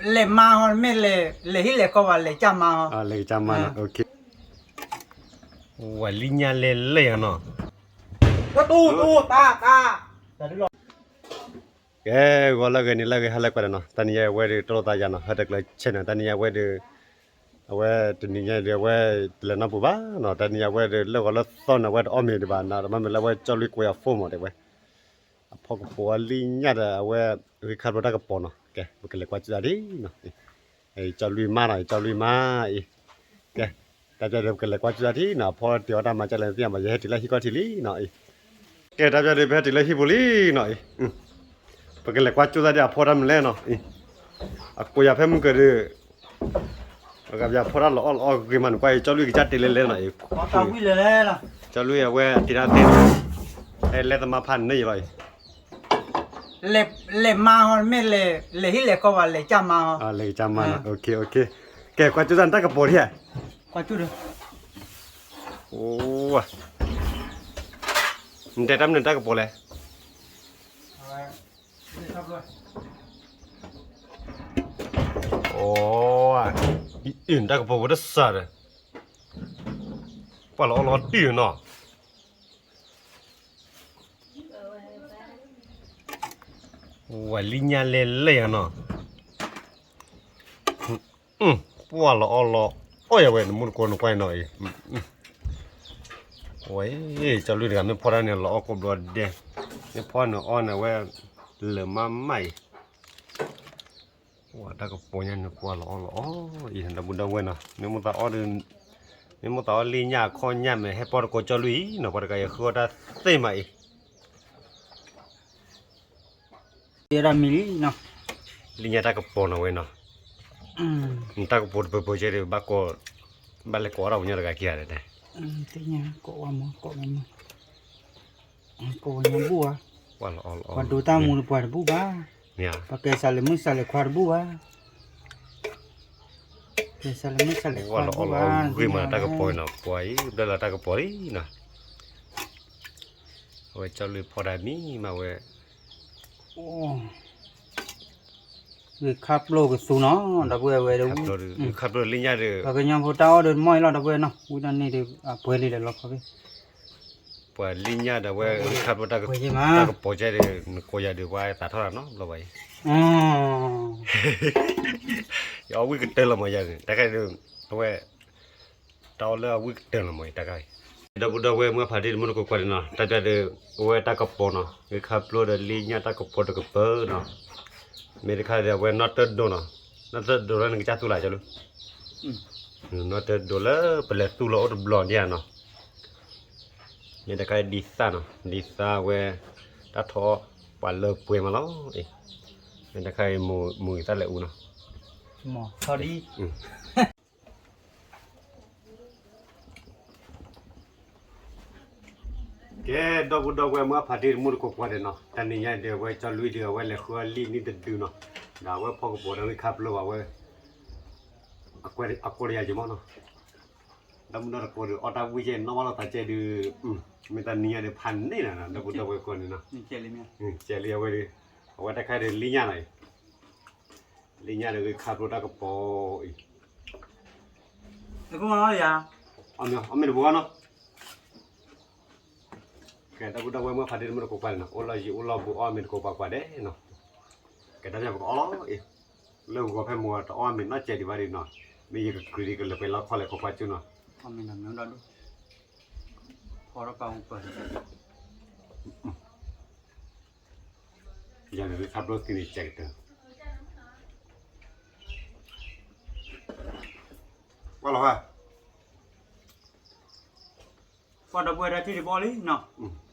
လဲၤမါဟီ မ့ၢ်လဲၤ လဲၤဟံၣ်လဲၤဃီဘၣ် လဲၤကၢ်မါဟီ, လဲၤကၢ်မါနီၤ, ဝဲလံၣ်ညၣ်လဲၤလဲၤနီၤ, ကဲ ဂီၤလၢအဂ့ၤ နံၤလၢအဂ့ၤ ဟါလၢကွၢ်ဒီးနီၤ, တနံၤညါအံၤအဝဲဒုး တလိၣ်သးယၤနီၤ, ဟဲတကျၢၤ channel နီၤ, တနံၤညါအံၤအဝဲဒုး အဝဲတနံၤညါအံၤဒုး အဝဲတလဲၤနီတပူၤဘၣ်နီၤ, တနံၤညါအံၤအဝဲဒုး လၢဂီၤလၢသီန့ၣ် အဝဲတအီၣ်မ့ၤဒံးဘၣ်နီၤ, တမ့ၢ်လၢအဝဲကၠီလွံၢ်ကိးယၤ phone မးတဲဝဲ အဖီကပိာ်အလံၣ်ညၣ်ဒီး အဝဲဂ့ၢ်ခါဖျိတၢ်ကပီၤနီၤ, ကဲ ပကလဲၤကွၢ်ကၠူၣ်တၢ်ဒံးနီၤ, ကၠီလွံၢ်မါနီၤ, ကၠီလွံၢ်မါအံၤ, ကဲ တၢ်ပၠၢ်ဒီး ပကလဲၤကွၢ်ကၠူၣ်တၢ်ဒံးနီၤ, အဖီတ့ၤအီၣ်တၢ်မၤကလဲၣ်သ့ၣ်ညါဘၣ်, ယဟဲတုၤလၢဟံၣ်ခီၣ်ထံးလံနီၤအံၤ, ကဲ တၢ်ပၠၢ်ဒီး ပဟဲတုၤလၢဟံၣ်ပူၤလံနီၤအံၤ, ပကလဲၤကွၢ်ကၠူၣ်တၢ်ဒံး အဖီတၢ်မနုၤလဲၣ်နီၤအံၤ, အကိးယၤဖဲမုၢ်ကၢၤဒီး အကဘၣ်ဖီတၢ်လီၤအီၣ်လီၤအီၣ်ဂ့ၤမးန့ၣ် ကွၢ်အံၤ ကၠီလွံၢ်ကစၢ်တ့လဲၤလဲၤနီၤအံၤ, ကၠီလွံၢ်အဝဲတ့တၢ်သ့ၣ်နီၤ, ဟဲလဲၤသမါဖးန့ၢ်ယၤလီၤအံၤ, လဲၤမါဟီ မ့ၢ်လဲၤ လဲၤဟံၣ်လဲၤဃီဘၣ် လဲၤကၢ်မါဟီ, လဲၤကၢ်မါနီၤ, ကဲ ကွၢ်ကၠူၣ်တၢ်န့ၣ် တၢ်ကပီၤဒံးဧါ, ကွၢ်ကၠူၣ်ဒီး အိၣ် နတဲတၢ်မနုၤတၢ်ကပီၤလဲၣ်, အိၣ် အံၤ တၢ်ကပီၤဝဲတစးဒီး ပှၢ်လီၤအီၣ်လီၤတံၢ်နီၤ, ဝဲလံၣ်ညၣ်လဲၤလဲၤနီၤ, ပှၢ်လီၤအီၣ်လီၤအီၣ်ယၤဝဲ နမူတကိးနကွၢ်နီၤအံၤ, ဝဲ ကၠီလွံၢ်တဂၤ မ့ၢ်ဖီတၢ်န့ၣ် လီၤအီၣ်ကိးဘျီဒဲး, မ့ၢ်ဖီန့ၣ်အီၣ်န့ၣ်ဝဲ လၢာ်မးမးအံၤ, ဝဲတၢ်ကပီၤညါန့ၣ် ပှၢ်လီၤအီၣ်လီၤအီၣ်အံၤ ဒီပုၢ်ဒီဝဲၢ်နီၤ, မ့ၢ်မိၣ်သးအီၣ်ဒီး မ့ၢ်မိၣ်သးအီၣ်လံၣ်ညၣ်အခီၣ်ညၣ်မ့ၢ်ဟဲပီၢ်တကိးကၠီလွံၢ်အံၤနီၤ, ပှၤတဂၤယဃုအီၣ်တၢ်သ့ၣ်မးအံၤ ယဲဒၣ်မံၤလံနီၤ, လံၣ်ညၣ်တၢ်ကပီၤနီၤဝဲနီၤ, နတၢ်ကပီၤတပၢၤပၢၤကဲဒီး ဘၣ်ကိး ဘၣ်လဲၤကိးအီၣ်တၢ်ပှၤညီတဂၤခံဂၤလဲၣ်, ကိးဝဲမ့ၢ် ကိးဝဲမ့ၢ် ကိးဝဲညီဘူၣ်ဧါ, ပှၤဒိတၢ်မူဒီးပှၤတဘူၣ်ဘၣ်, ပှၤကဲစးလဲၤမုၣ်စးလဲၤခွါတဘူၣ်ဘၣ်, ကဲစးလဲၤမုၣ်စးလဲၤခွါတဘူၣ်ဘၣ်, ဂ့ၤမးတၢ်ကပီၤနီၤ, ပှၤအံၤ ဘျၢလီၤတၢ်ကပီၤလံနီၤ, အဝဲကၠီလွံၢ်ဖီတၢ်မံၤမးဝဲ ဂ့ၢ်ခါပျိကသူနီၤ, ဒီပုၢ်ဝဲၢ်ဒီး ဂ့ၢ်ခါပျိလံၣ်ညၣ်ဒီး ပှၤကညီဖိတၢ်အီၣ်ဒီးတမီၢ်အံၤလီၤ ဒီပုၢ်ဝဲၢ်နီၤ, ဝံၤဒီးန့ၣ်ဒီး အပှဲၤလံဒီးလီၤခီဖဲ ပှၤလံၣ်ညၣ်ဒီးဝဲဂ့ၢ်ခါပျိတၢ်က တၢ်ကပီၤကဲဒီး နကိးယၤဒီး ပှၤသးထီၣ်တၢ်နီတဘျီဘၣ်အံၤ, ယအီၣ်ဝံၣ်ကတၢၢ်လီၤမးယၤန့ၣ် တၢ်ခါဒီး အဝဲ တၢ်အီၣ်လၢအဝံၣ်ကတၢၢ်လီၤမးအံၤ တၢ်ခါအံၤ, ဒီပုၢ်ဒီဝဲၢ်မုၢ်ဖးတံၢ်တမူတကိးကွၢ်န့ၣ်နီၤ, တၢ်ပၠၢ်ဒီး အဝဲတၢ်ကပီၤနီၤ, ဂ့ၢ်ခါပျိဒီးလံၣ်ညၣ်တၢ်ကပီၤတကပၤနီၤ, မ့ၢ်တခါဒီးအဝဲနီၢ်တၢၢ်ဒိၣ်နီၤ, နီၢ်တၢၢ်ဒိၣ်လၢနကစၢ်သူလၢကၠီလူး, နီၢ်တၢၢ်ဒိၣ်လၢပလဲၤသူလီၤအိၣ်တဘျီဒံးဧါနီၤ, မ့ၢ်တခါဒံသၣ်နီၤ, ဒံသၣ်ဝဲ တၢ်ထီၣ်ပှၤလၢပှဲၤမးလီၤအံၤ, မ့ၢ်တခါအံၤ မုၢ်ဂံၢ်သၣ်လဲၤအူနီၤ, ထီၣ်ဒံ ကဲ ဒီပုၢ်ဒီဝဲၢ်မုၢ်ဖးတံၢ်တမူတကိးကွၢ်ဒီးနီၤ, တနံၤညါဒီး အဝဲကၠီလွံၢ်ဒီး အဝဲလဲၤဃုအီၣ်လံၣ်နံၣ်တဒုနီၤ, ဒီးအဝဲဖီကပီၤဒီးဂ့ၢ်ခါပျိဘၣ်ဝဲ အကိးတယၤက့ၤမးနီၤ, ဒီပုၢ်ဒီဝဲၢ်တကိးဒီး အီၣ်တၢ်ဝံၣ်ကဲနီၣ်ဘၣ်လိာ်သးကဲဒီး, မ့ၢ်တနံၤညါဒီးဖးန့ၢ်နၤနီၤ ဒီပုၢ်ဒီဝဲၢ်ကိးန့ၣ်နီၤ, ကဲလံအဝဲဒီး, အဝဲတၢ်ခါဒီးလံၣ်ညၣ်နီၤအံၤ လံၣ်ညၣ်ဒီးဂ့ၢ်ခါပျိတၢ်ကပီၤအံၤ, အီၣ်မ့ၢ်တဘိနီၤ, ကဲ ဒီပုၢ်ဒီဝဲၢ်မုၢ်ဖးတံၢ်တမူတကိးကွၢ်န့ၣ်နီၤ, အိၣ်လီၤယံၤအိၣ်လီၤဘူးအီၣ်မ့ၢ်တကိးပှၤကွၢ်ဒဲးနီၤ, ကဲ တၢ်ပၠၢ်ပကအီၣ်လီၤအံၤ, လၢဂီၤဖဲမုၢ်တအီၣ်မ့ၢ်နီၢ်စဲးဒံးဘၣ်ဒံးနီၤ, မ့ၢ်ယကကြံးဒံးကလၢာ်ပှဲၤလီခီလဲၣ် ခိးကွၢ်ကၠူၣ်နီၤ, ဖီထီၣ်ပာ်ပၢၢ် ယၤန့ၣ် ခါဘျိသံန့ၣ် ကဲကတၢၢ်, ကွၢ်လီၤဘၣ်, ကွၢ်ဒီပုၢ်ဝဲၢ်တၢ်ထံၣ်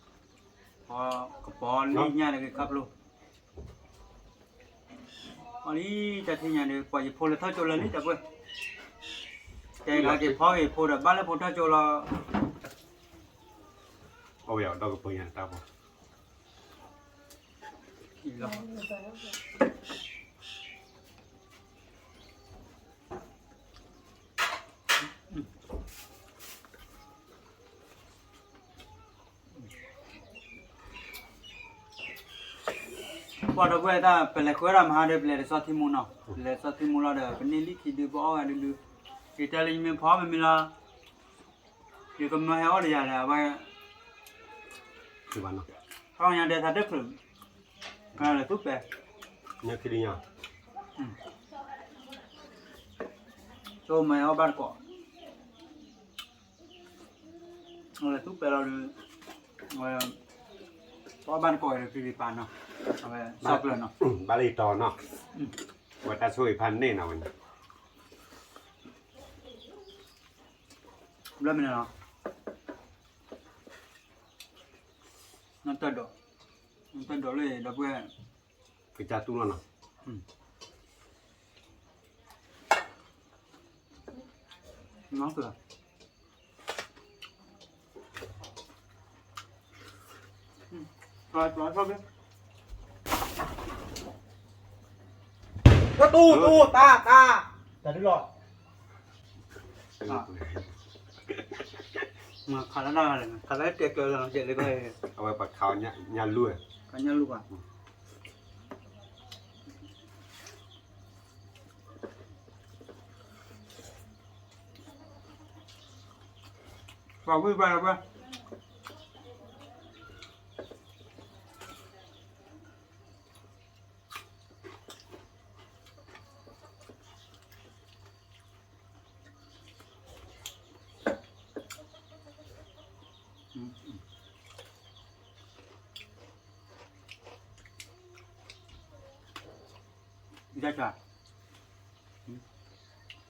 တဘီလံနီၤ, ကပီၤလံၣ်ညၣ်တဂ့ၤခါဘျိ, အီလံတၢ်ထံၣ်ညါဒီး ပှၤယဖိလၢထီၣ်ကၠိလၢလံတၢ်ပှဲၤ, တဲဂၤက့ၤဖီဂ့ၤဖိဒီး ဘၣ်လၢဖိထီၣ်ကၠိလီၤ, အဝဲဒီကပၢၤညါတၢ်ပှဲၤ အ ပှၤဒီပုၢ်ဝဲၢ်တၢ် ပလဲၤဃုဝဲဒၣ်မဟါဒီး ပလဲၤတဆီထံမူနီၤ, ပလဲၤဆီထံမူလီၤဒီး ပန့ၢ်လံခံဒု ပအီၣ်ဝဲဒုဒု, ယတဲလၢယမ့ၢ်ဖီမ့မ့ၢ်လီၤ, ယကမၢဟဲအီၣ်ဒီးယၤဒီး အဝဲ ခီညါဒဲးသးတချုး, လဲၤသူၣ်ပဲာ်, ဆိမၢဟဲအီၣ်ဘၣ်တကိး အဝဲသူၣ်ပဲာ်လီၤဒီး, အဝဲ ပအီၣ်ဘၣ်တကိးဒီး ပျံၤပာ်နီၤ, အဝဲဆီကျၢၤနီၤ, ဘၣ်လၢယတီနီၤ, အဝဲတၢ်ဆိၣ်ဂ့ၤဖးန့ၢ်နီၤဝဲန့ၣ်, ဘျီမ့ၢ်န့ၣ်လီၤ, နတၢ်ဒိး, နတၢ်ဒိးလၢဒီပုၢ်ဝဲၢ်, ကစၢ်တူၢ်လီၤနီၤ. တူၢ်တူၢ်တၢ်တၢ်, တၢ်ဒုလီၤ, ခးလၢဒၣ်လၢ ခးလၢတဲကျၢၤလီၤ တဲလၢကီၢ်, အဝဲပှၤခးအီၤညၣ်လူၢ်, ခးညၣ်လူၢ်ပှၤ ပှၤဝံၣ်ဘၣ်လၢၤဘၣ်,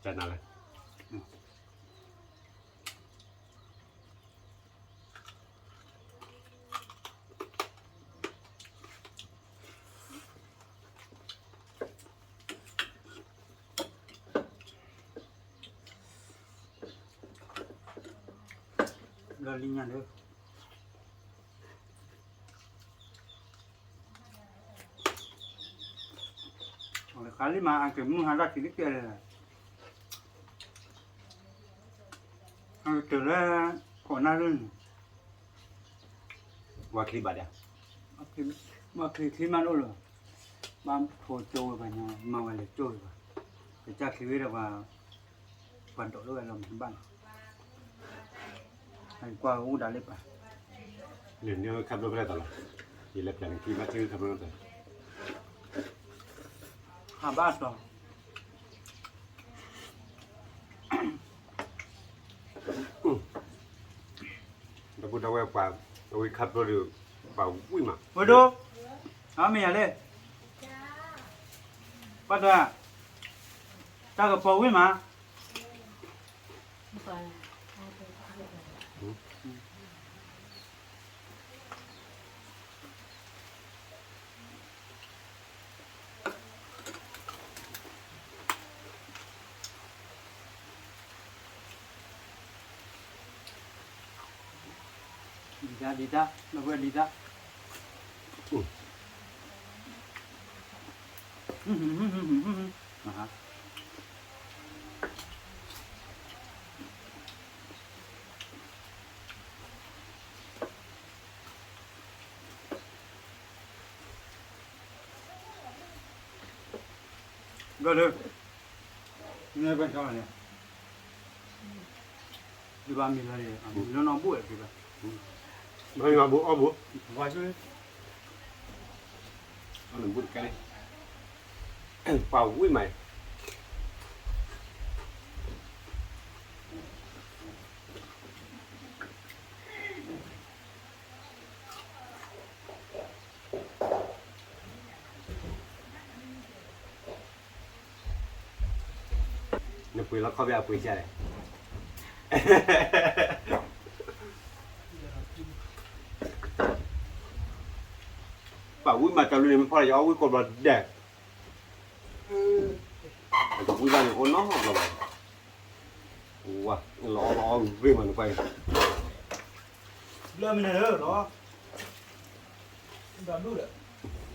ကနၣ်လၢ ဘျီလံညါဒီး ခါလံမး အကမုၢ်ဟါတၢ်ခံလံကဲလဲၣ်, အကတၢၢ်လၢ ခိးနၢ်ရၢၢ်န့ၣ် ဝါချံဘၣ်ဒၣ်, ဝါချံချံမးဒိၣ်လၢၤ, ဘၣ်ဖိကၠိဝဲပှၤညီ မၤဝဲလဲၤကၠိဝဲပှၤ, ကစၢ်ချံဝဲဒီးပှၤ, ပှၤဒိးလၢဝဲလီၤမ့ၢ်ဘၣ်လီၤ, ကွၢ်အိၣ်ဒၣ်လၢပှၤ, န့ၣ်ခါဘျိဖဲလဲၣ်တၢ်လီၤ, ယလဲၤပျၢ်န့ၣ်ခံဘၣ်ထံခါဘျိဖဲလဲၣ်, ဟးဘၣ်တီၤ ဒီပုၢ်ဒီဝဲၢ်ပှၤ, အဝဲခါဘျိဒီး, ပှၤဝံၣ်မး, ဝဲဒိ, အမ့ၢ်ယၤလဲၣ်, ပှၤတ, တၢ်ကပီၤဝံၣ်မး ဒံးတၢ်, ဒံးတၢ်, လၢဝဲဒံးတၢ်, ဘျီဒီး, နဘၣ်ကၠီလီၤန့ၣ်, ဒ်ဘၣ်မံၤလီၤန့ၣ်, မံၤလီၤနီၢ်ဘူၣ်ဝဲဒ်ဘၣ်, မံၤလီၤဘူၣ်အီၣ်ဘူၣ်, ဝါဆူ, အီၣ်နဘူၣ်တကဲလံ, ပှၤဝံၣ်မး နပှ့ၤလီၤခီၣ်ဖျၢၣ်အပှ့ၤစၢ်လဲၣ်, ပှၤဝံၣ်မးတၢ်လူၤန့ၣ် မ့ၢ်ဖီၣ်လၢယအီၣ်ဝံၣ်ကိးဘျီဒဲး, အတဝံၣ်ဘၣ်န့ၣ်အိၣ်နီတဘျီဘၣ်, ဝါ, လီၤအီၣ်လီၤအီၣ်ဂ့ၤမးန့ၣ်ပှၤ, ဘျီမနုၤလီၤ, ဒီးဒူၣ်ဒီး,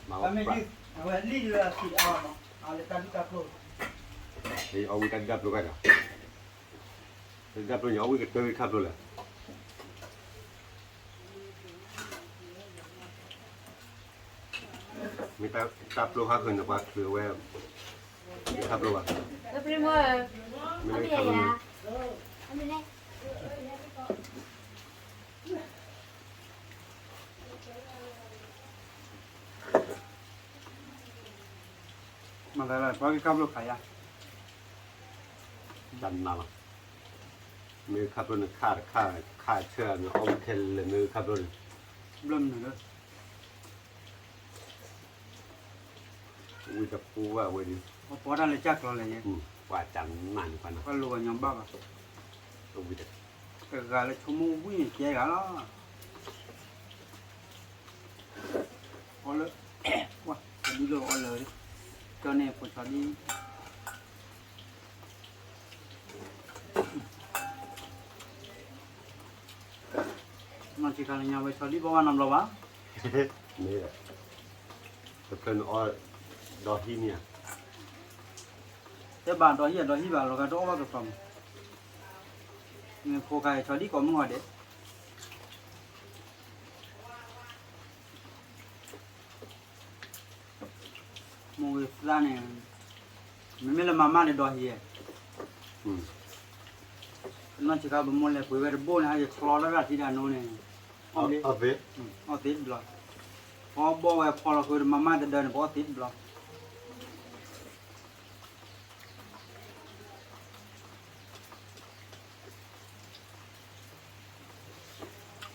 မ့ၢ်အဝဲလံလၢအသံးအါ, အီၣ်ဝံၣ်တၢ်ဒုၣ်တၢ် တၢ်ဒုၣ်တၢ်ပျိၢ်န့ၣ်, အီၣ်ဝံၣ်ကတၢၢ်ခါပျိၢ်လၢ, မ့ၢ်တၢ်ပျိဟးဃုာ်န့ၣ် ပှၤချုးဝဲ, တၢ်ပျိဘၣ်, မ့ၢ်တၢ်ပျိန့ၣ်, မၤသးလၢပှၤက့ၤခါပျိခးယါ, တၢ်နးလီၤ, မ့ၢ်ခါပျိန့ၣ် ခါတခါ, ခါဆၢန့ၣ် အီၣ်ဝံၣ်ခဲလၢာ် မ့ၢ်ခါပျိန့ၣ်, ဘျီမနုၤလၢ ဝံၣ်တပူၤဝဲဝဲဒၣ်, ပှၤပီတၢ်လၢကၢ်ကျီလဲၣ်ယဲ, ပှၤတၢ်နးန့ၣ်ပှၤနး, ပှၤလိၤပှၤညီဘၣ်ဘၣ်, ဝံၣ်တ, တဂၤလၢဆိကမိၣ်ဝံၣ်န့ၣ်ကဲဂၤလီၤ, အီၣ်လၢ, ပှၤ, ဒ်လၢအီၣ်လၢ, ကၠီန့ၣ်ဖိဆီဒံ နီၢ်ဆံးခါလၢညါဝဲဆီဒံဘၣ်ဝဲနီတဘျီဘၣ်, မ့ၢ်, တဖျၢၣ်န့ၣ်အီၣ်, ဒီဟံၣ်မ့ၢ်ဧါ, တဲဘၣ်ဒီဟံၣ်အဒီဟံၣ်ဘၣ်လီၤဂာ်တအီၣ်ဘၣ်ကဖျီမး, ဖိခါအံၤဆီဒံကိးမုၢ်ဂီၤဒဲး မိၢ်ဂ့ၤသးန့ၣ်, မ့မ့ၢ်လၢမၤမၢ်န့ၣ်ဒီဟံၣ်, နီၢ်ဆံးခါပမိၢ်လဲၤပှ့ၤဝဲတဘိၣ်န့ၣ် ဟဲက့ၤချီတၢ်တၢ်ထံတၢ်နိန့ၣ်, အီၣ်သ့ၣ်တဘျီ, ပအီၣ်ဘီၣ်ဝဲဖီလီၤဃုာ်တမၤမၢ်တဒၢန့ၣ် ပအီၣ်သ့ၣ်တဘျီ ဘၣ်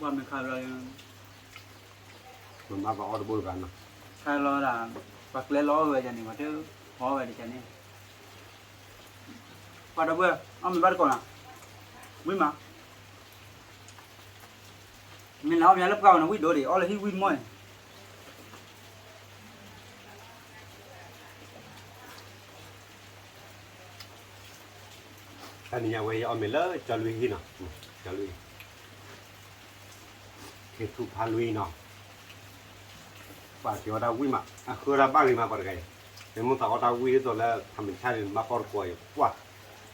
မ့ၢ်ခါလီၤ, မ့ၢ်ဘၣ်ပှၤအီၣ်တဘိတဂၤနီၤ, ခါလီၤဒၣ်, ပှၤကျဲလီၤအီၣ်ဝဲဒၣ်န့ၣ် ပှၤတအီၣ်ဝဲဒၣ်န့ၣ်, ပှၤဒီပုၢ်ဝဲၢ် အီၣ်မ့ၤဘၣ်တကိးနီၤ, ဝံၣ်မး, မ့ၢ်လၢအီၣ်မ့ၤလၢပှၢ်အီၤန့ၣ် ဝံၣ်ဒိၣ်ဒံး အီၣ်လၢဟံၣ်ဝံၣ်မီၢ်န့ၣ် တနံၤညါဝဲယအီၣ်မ့ၤလၢကၠီလွံၢ်ဟံၣ်နီၤ, ကၠီလွံၢ်, ခ့ထူဖးလွံၢ်နီၤ, ပှၤက့ၤအီၣ်တၢ်ဝံၣ်မး အဃၢတၢ်ဘၣ်ဂ့ၤမးပှၤတဂၤအံၤ, မ့ၢ်မိၣ်သးအီၣ်တၢ်ဝံၣ်ဒ်သိးလၢ ထးမုၢ်ဆၣ်န့ၣ် ဘၣ်ပီၣ်တကိးအံၤ ပှၢ်,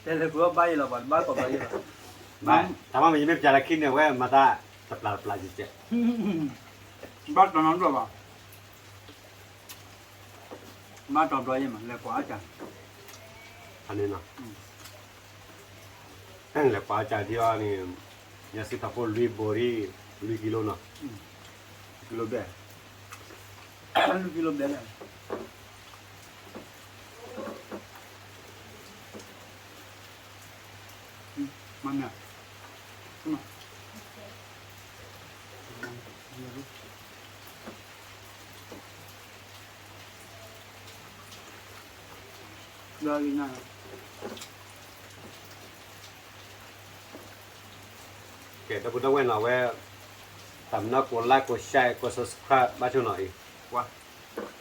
တဲလၢပဘၣ်ယဲလီၤ ပှၤတဘၣ်ကိးဘၣ်ယဲလီၤ, တၢ်မ့ၢ်ယမ့ၢ်ပျးလၢခံန့ၣ် အဝဲမၤတၢ်တပျးတပျးကဲကဲ, ဘၣ်တနီၤဒိၣ်ဘၣ် ဘၣ်တီၤဘျီယဲၢ်မး လဲၤကွၢ်အီၣ်ကၢ်, ဖးန့ၣ်နီၤ, လဲၤကွၢ်အီၣ်ကၢ်ဒ်အီၤန့ၣ်, ယစံးထီၣ်ဖိလွံၢ်ဘိရံၣ်, လွံၢ်ကံလိနီၤ, ကံလိဘဲ, လွံၢ်ကံလိဘဲလဲၣ် မၤမ့ၢ်, ကဲ ဒီပုၢ်ဒီဝဲၢ်နီၤ အဝဲ တၢ်မနီၢ်ကိး like ကိး share ကိး subscribe ဘၣ်ဆိနီၤအံၤ, ကွၢ်,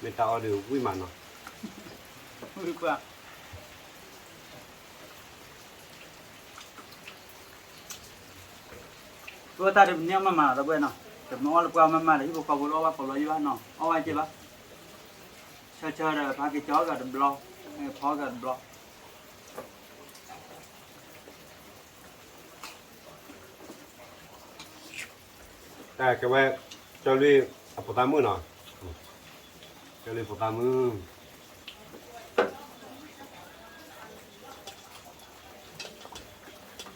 မ့ၢ်တၢ်အီၣ်ဒုးဝံၣ်မးနီၤ, ဝံၣ်ကွၢ် ပဝဲတၢ်ဒ်ပန့ၢ်အီၣ်မးမးလီၤ ဒီပုၢ်ဝဲၢ်နီၤ, တမ့ၢ်အီၣ်လၢပှၢ်မးမးဒီး ဟံၣ်ဖိဃီဖိလၢအီၣ်ဘၣ်ကိးဘျီယံၣ်ဘၣ်နီၤ, အီၣ်ဝဲက့ၤဘၣ်, ဆၢဆၢဒီး ဖးက့ၤကၠီဂၤတဘျီ, ဖီဂၤတဘျီ တၢ်ကဲဝဲ ကၠီလွံၢ်အဖိသၣ်မုၣ်နီၤ, ကၠီလွံၢ်ဖိသၣ်မုၣ်,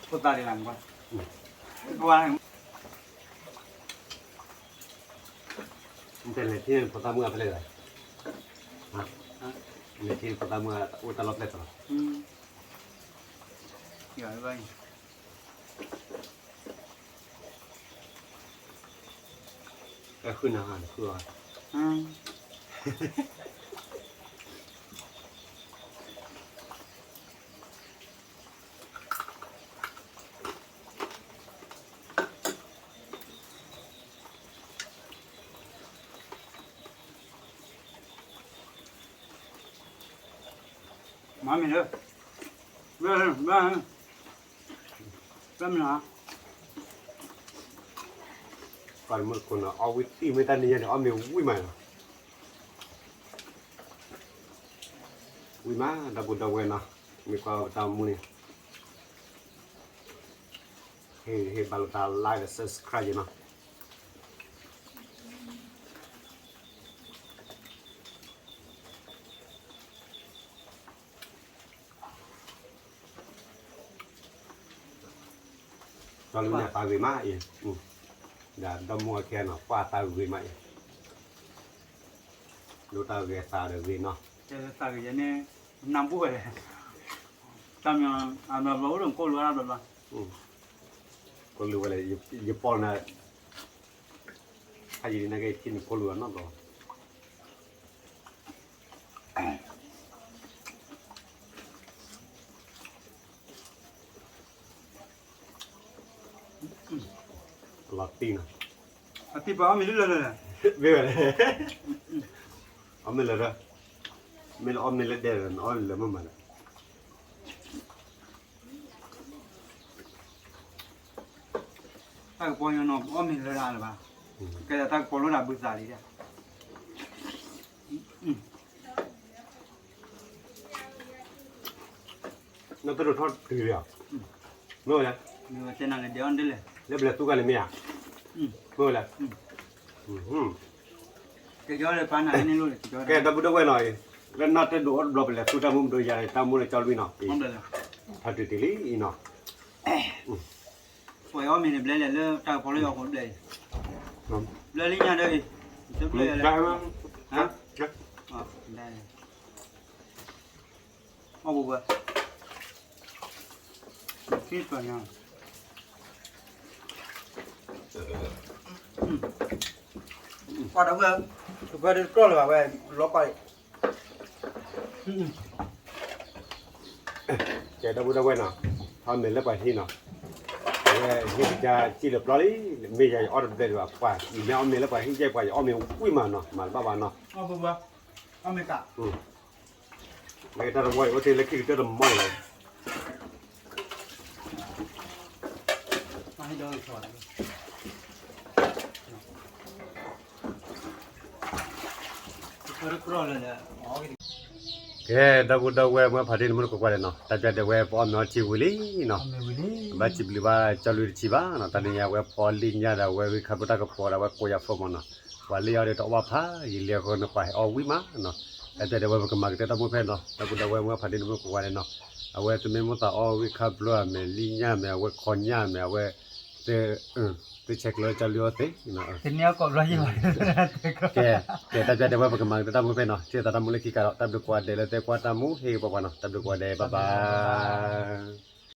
ဖိသၣ်ဒံးလၢမ့ၢ်, နတဲလဲၤထံၣ်ဖိသၣ်မုၣ်အဖဲလဲၣ်, လဲၤထံၣ်ဖိသၣ်မုၣ်အိၣ်တၢ်လီၢ်ဖဲလဲၣ်သးလီၤ, တၢ်ဃုနၤဟါန့ၣ်ဃုအီၤ မၤမ့ၢ်လၢ, ဘၣ်, ဘၣ်မနုၤ, ပှၤတမုၢ်တကိးနီၤ အီၣ်ဝံၣ်သံမ့ၢ်တၢ်နံၤညါန့ၣ် အီၣ်မ့ၢ်ဝံၣ်မးနီၤ, ဝံၣ်မး ဒီပုၢ်ဒီဝဲၢ်နီၤ, မ့ၢ်ကွၢ်ပတၢ်မူန့ၣ် ဟ့ၣ် ဟ့ၣ်ဘၣ်လိာ်သး like ဒီး subscribe ယၤနီၤ. ဒီးလၢန့ၣ်အသးဂ့ၤမးအံၤ, ဒီးဒီမါဝၤခံဂၤနီၤ ပှၤအသးဂ့ၤမးအံၤ, ဒိၣ်တၢ်ဂ့ၤသးဒီးဂ့ၤနီၤ, သးဂ့ၤယဲန့ၣ်, နၢ်ဘူၣ်ဝဲလဲၣ်, တၢ်မၤအဘျီဘျီအိၣ်ဒီးကိၣ်လူၤအါဘျီဘျီ, ကိၣ်လူၤဝဲလဲၣ်, ယပီၢ်နၤ ဖးယံၤဒ်န့ၣ်က့ၤထံန့ၣ်ဖိလူၤအနီၢ်ဘျီ, လီၤတံၢ်နီၤ, အတံၢ်ပှၤအီၣ်မ့ၤလၢလၢလၢ, မ့ၢ်ဝဲလဲၣ်, အီၣ်မ့ၤလၢာ်ဒီး, မ့ၢ်လၢအီၣ်မ့ၤလၢဒဲးဒီး နအီၣ်လၢာ်မ့ၢ်မးဒီး တၢ်ကပီၤညီနီၤ ပအီၣ်မ့ၤလၢဒၣ်လၢၤဘၣ်, ကဲဒီးတၢ်ကပီၤလိၣ်ဒၣ်ဘုသးလံဒီး, နတဒိးထီၣ်တုၤလံဧါ, မ့ၢ်ဝဲလဲၣ်, လၢပလဲၤသူကါန့ၣ်မ့ၢ်ဧါ, မ့ၢ်ဝဲလဲၣ်, ကဲ ဒီပုၢ်ဒီဝဲၢ်နီၤ, လၢနၢ်တဒိးအီၣ်တဘျီ ပလဲၤသူတၢ်မူမဒိယၤန့ၣ် တၢ်မူလၢကၠီလွံၢ်နီၤ, ထီၣ်တုၤတ့ၢ်လံနီၤ, ပှၤအီၣ်မ့ၤန့ၣ် ဘျဲလဲၣ်လၢတၢ်ကပီၤလၢယီၤဃိဘျဲ, ဘျဲလံညါဒီး, ဘျဲလဲၣ်, အီၣ်ပူၤပှၤ, ကွၢ်ဒီပုၢ်, တကွၢ်ဒီးတကြီၢ်လၢၤဘၣ်ဝဲ, လီၤကွၢ်အံၤ ကဲ ဒီပုၢ်ဒီဝဲၢ်နီၤ, အီၣ်မ့ၤလၢပှၤဟံၣ်နီၤ, အဝဲဟံၣ်ကစၢ်စံၣ်လၢပျီလံ, မ့ၢ်ယၤယအီၣ်တဘျဲဒံးဘၣ်, ပှၤယမ့ၢ်အီၣ်မ့ၤလၢပှၤဟံၣ်ယဲၢ် ပှၤယအီၣ်မ့ၤဝံၣ်မးနီၤ, မၤတဘၣ်ဘၣ်နီၤ, မ့ၢ်တၢ်တဝီအံၤ အိၣ်တ့ၢ်လၢခံကတၢၢ်တမီၢ်လီၤ. ကဲ ဒီပုၢ်ဒီဝဲၢ်မုၢ်ဖးဒ့ၣ်နမုၢ်နကိးကွၢ်ဒဲးနီၤ, တၢ်ပျၢ်ဒဲးဝဲပအီၣ်မ့ၤအီထံဝံၤလံနီၤ, ဘၣ်စံးဘျုးဘၣ်ကၠီလွံၢ်တဆံဘၣ်နီၤ, တၢ်နံၤညါဝဲဖီလံၣ်ညၣ်ဒီးဝဲဂံၢ်ခါဖျိတၢ်ကပီၤဒီးဝဲကိးယၤဖိမးနီၤ, ပှၤလၢယအီၣ်ဒီးတအီၣ်ဘၣ်ဖးယံာ်လံအဃိန့ၣ် ပှၤဟဲအီၣ်ဝံၣ်မးနီၤ, တၢ်ပျၢ်ဒဲးဝဲပကမၤကတၢၢ်တၢ်မူဖဲနီၤ, ဒီပုၢ်ဒီဝဲၢ်မုၢ်ဖးဒ့ၣ်နမုၢ်နကိးကွၢ်ဒဲးနီၤ, အဝဲသမ့ၢ်မိၣ်သးအီၣ်ဂံၢ်ခါဖျိမ့ၢ်လံၣ်ညၣ်မ့ၢ် အဝဲခီညၣ်မ့ၢ် အဝဲ သုဆဲးကျိးကၠီလွံၢ်အီၣ်သ့, ကဲ တၢ်ပျၢ်ဒဲးဝဲပကမၤကတၢၢ်တၢ်မူဖဲနီၤ, ထံၣ်သးတၢ်မူလၢခံကဒီး တၢ်ဘျုးကိးဂၤဒဲးလၢသုကွၢ်တၢ်မူဟ့ၣ်ဂ့ၤပှၤပှၤနီၤ, တၢ်ဘျုးကိးဂၤဒဲး bye bye.